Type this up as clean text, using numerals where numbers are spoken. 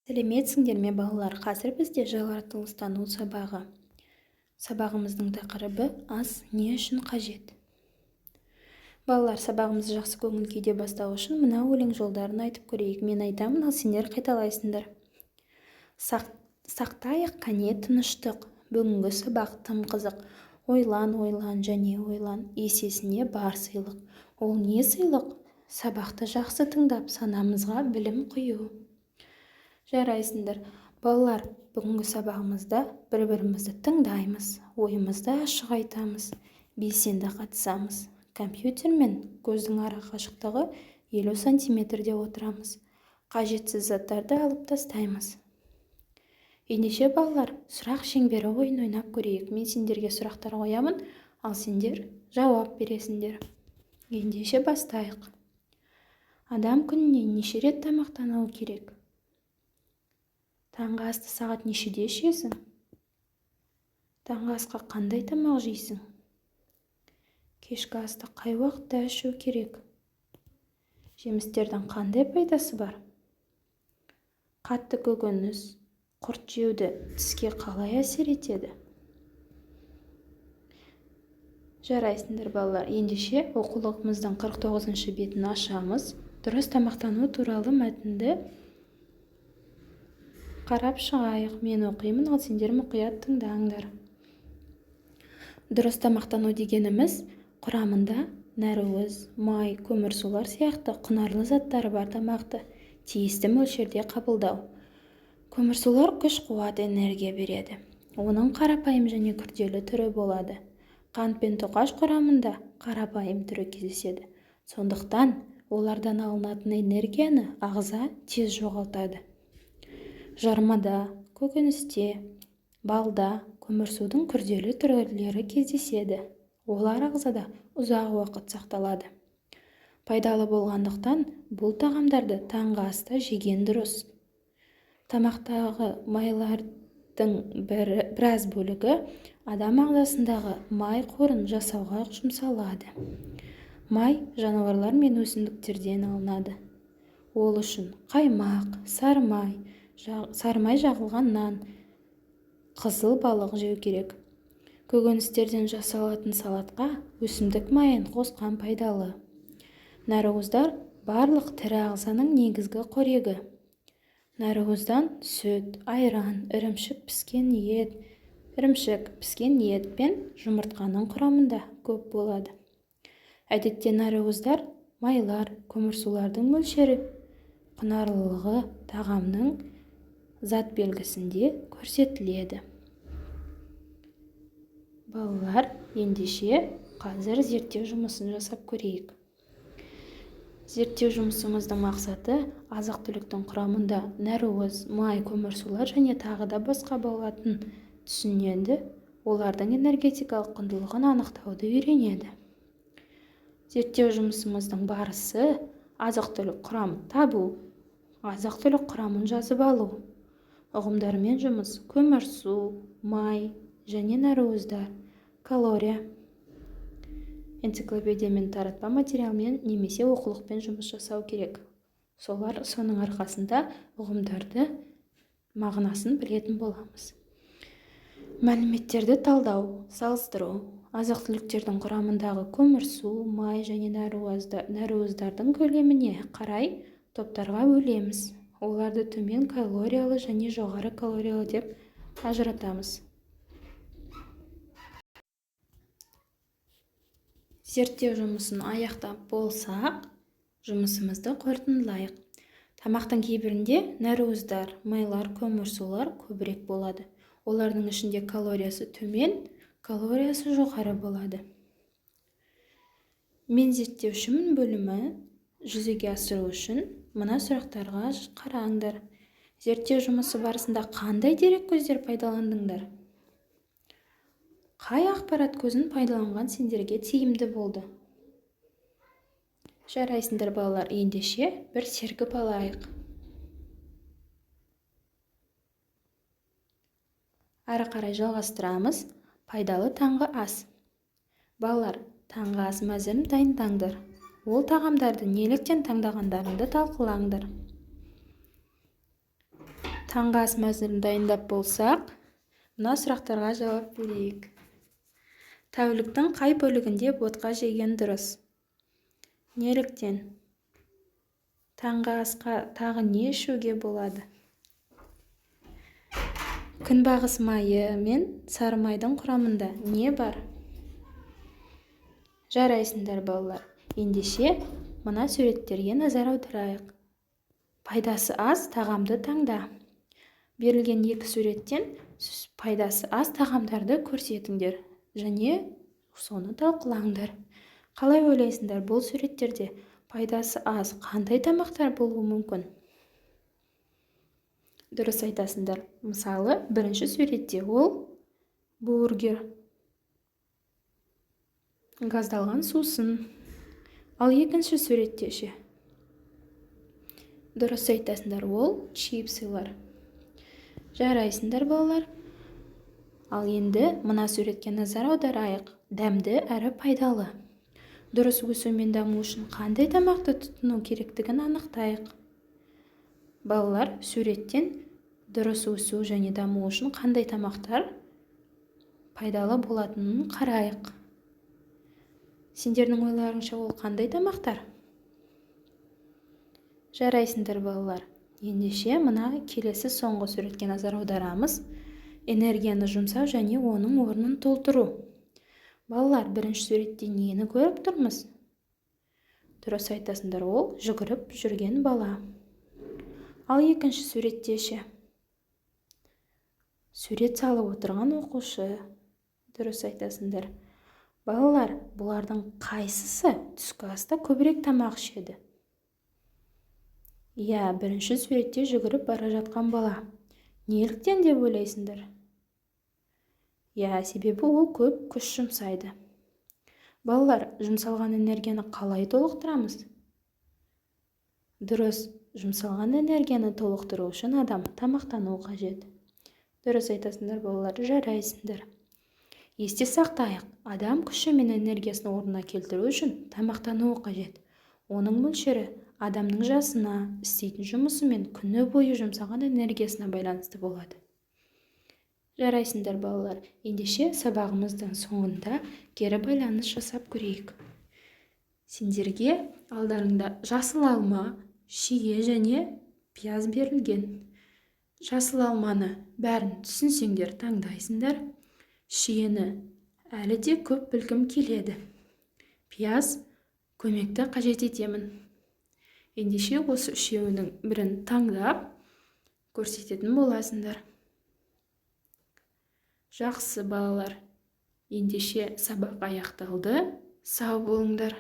Сәлеметсіңдер ме, балалар! Қазір бізде жаратылыстану сабағы. Сабағымыздың тақырыбы: ас не үшін қажет? Балалар, сабағымызды жақсы көңіл күйде бастау үшін мына өлең жолдарын айтып көрейік. Мен айтамын, ал сендер қайталайсыңдар. Сақтайық, кәне, тыныштық. Бүгінгі сабақ тым қызық. Ойлан, ойлан және ойлан, есесіне бар сыйлық. Ол не сыйлық? Сабақты жақсы тыңдап, санамызға білім құю. Жарайсыңдар. Балалар, бүгінгі сабағымызда бір-бірімізді тыңдаймыз, ойымызды ашық айтамыз, белсенді қатысамыз. Компьютер мен көздің ара қашықтығы 50 сантиметрде отырамыз. Қажетсіз заттарды алып тастаймыз. Ендеше, балалар, сұрақ шеңбері ойын ойнап көрейік. Мен сендерге сұрақтар қоямын, ал сендер жауап бересіңдер. Ендеше бастайық. Адам күніне неше рет тамақтануы керек? Таңғы асты сағат нешеде ішесің? Таңғы асқа қандай тамақ жейсің? Кешкі асты қай уақытта ішу керек? Жемістердің қандай пайдасы бар? Қатты көкөніс, құрт жеуді тіске қалай әсер етеді? Жарайсыңдар, балалар. Ендеше оқулығымыздың 49 бетін ашамыз. Дұрыс тамақтану туралы мәтінді қарап шығайық. Мен оқимын, ал сендер мұқият тыңдаңдар. Дұрыс тамақтану дегеніміз құрамында нәруыз, май, көмірсулар сияқты құнарлы заттары бар тамақты тиісті мөлшерде қабылдау. Көмірсулар күш-қуат, энергия береді. Оның қарапайым және күрделі түрі болады. Қант пен тоқаш құрамында қарапайым түрі кездеседі. Сондықтан олардан алынатын энергияны ағза тез жоғалтады. Жармада, көкөністе, балда көмірсудың күрделі түрлері кездеседі. Олар ағзада ұзақ уақыт сақталады. Пайдалы болғандықтан бұл тағамдарды таңғы аста жеген дұрыс. Тамақтағы майлардың біраз бөлігі адам ағзасындағы май қорын жасауға жұмсалады. Май жануарлар мен өсімдіктерден алынады. Ол үшін қаймақ, сарымай жағылған нан, қызыл балық жеу керек. Көкөністерден жасалатын салатқа өсімдік майын қосқан пайдалы. Нәруыздар барлық тірі ағзаның негізгі қорегі. Нәруыздан сүт, айран, ірімшік піскен ет пен жұмыртқаның құрамында көп болады. Әдетте нәруыздар, майлар, көмірсулардың мөлшері, құнарлылығы тағамның зат белгісінде көрсетіледі. Балалар, ендеше қазір зерттеу жұмысын жасап көрейік. Зерттеу жұмысымыздың мақсаты азық-түліктің құрамында нәруыз, май, көмірсулар және тағы да басқа болатын түсінеді, олардың энергетикалық құндылығын анықтауды үйренеді. Зерттеу жұмысымыздың барысы: азық-түлік құрамын табу, азық-түлік құрамын жазып алу, ұғымдармен жұмыс, көмірсу, май және нәруыздар, калория, энциклопедиямен, таратпа материалмен немесе оқулықпен жұмыс жасау керек. Соның арқасында ұғымдарды мағынасын білетін боламыз. Мәліметтерді талдау, салыстыру, азық-түліктердің құрамындағы көмірсу, май және нәруыздардың көлеміне қарай топтарға бөлеміз. Оларды төмен калориялы және жоғары калориялы деп ажыратамыз. Зерттеу жұмысын аяқтап болсақ, жұмысымызды қорытындылайық. Тамақтың кейбірінде нәруыздар, майлар, көмірсулар көбірек болады. Олардың ішінде калориясы төмен, калориясы жоғары болады. Мен зерттеушімін бөлімі жүзеге асыру үшін мына сұрақтарға қараңдар. Зерттеу жұмысы барысында қандай дереккөздер пайдаландыңдар? Қай ақпарат көзін пайдаланған сендерге тиімді болды? Жарайсыңдар, балалар, ендеше бір сергіп алайық. Әрі қарай жалғастырамыз. Пайдалы таңғы ас. Балалар, таңғы ас мәзірін дайындаңдар. Ол тағамдарды неліктен таңдағандарыңды талқылаңдар. Таңғы ас мәзірін дайындап болсақ, мына сұрақтарға жауап берейік. Тәуліктің қай бөлігінде ботқа жеген дұрыс? Неліктен? Таңғы асқа тағы не ішуге болады? Күнбағыс майы мен сары майдың құрамында не бар? Жарайсыңдар, балалар. Ендеше, мына суреттерге назар аударайық. Пайдасы аз тағамды таңда. Берілген екі суреттен пайдасы аз тағамдарды көрсетіңдер және соны талқылаңдар. Қалай ойлайсыңдар, бұл суреттерде пайдасы аз қандай тамақтар болуы мүмкін? Дұрыс айтасыңдар. Мысалы, бірінші суретте ол бургер, газдалған сусын. Ал екінші суретте ше? Дұрыс айтасыңдар, ол чипсылар. Жарайсыңдар, балалар. Ал енді мына суретке назар аударайық. Дәмді әрі пайдалы. Дұрыс өсу мен даму үшін қандай тамақты тұтыну керектігін анықтайық. Балалар, суреттен дұрыс өсу және даму үшін қандай тамақтар пайдалы болатынын қарайық. Сендердің ойларыңша, ол қандай тамақтар? Жарайсыңдар, балалар. Ендеше, мына келесі соңғы суретке назар аударамыз. Энергияны жұмсау және оның орнын толтыру. Балалар, бірінші суретте нені көріп тұрмыз? Дұрыс айтасыңдар, ол жүгіріп жүрген бала. Ал екінші суретте ше? Сурет салып отырған оқушы. Дұрыс айтасыңдар. Балалар, бұлардың қайсысы түскі аста көбірек тамақ ішеді? Иә, бірінші суретте жүгіріп бара жатқан бала. Неліктен деп ойлайсыңдар? Иә, себебі ол көп күш жұмсайды. Балалар, жұмсалған энергияны қалай толықтырамыз? Дұрыс, жұмсалған энергияны толықтыру үшін адам тамақтануы қажет. Дұрыс айтасыңдар, балалар, жарайсыңдар. Есте сақтайық, адам күші мен энергиясын орнына келтіру үшін тамақтануы қажет. Оның мөлшері адамның жасына, істейтін жұмысы мен күні бойы жұмсаған энергиясына байланысты болады. Жарайсыңдар, балалар. Ендеше, сабағымыздың соңында кері байланыс жасап көрейік. Сендерге алдарыңда жасыл алма, шие және пияз берілген. Жасыл алманы бәрін түсінсеңдер, таңдайсыңдар. Шиені әлі де көп білгім келеді. Пияз көмекті қажет етемін. Ендеше, осы үшеуінің бірін таңдап көрсететін боласыңдар. Жақсы, балалар. Ендеше, сабақ аяқталды. Сау болыңдар.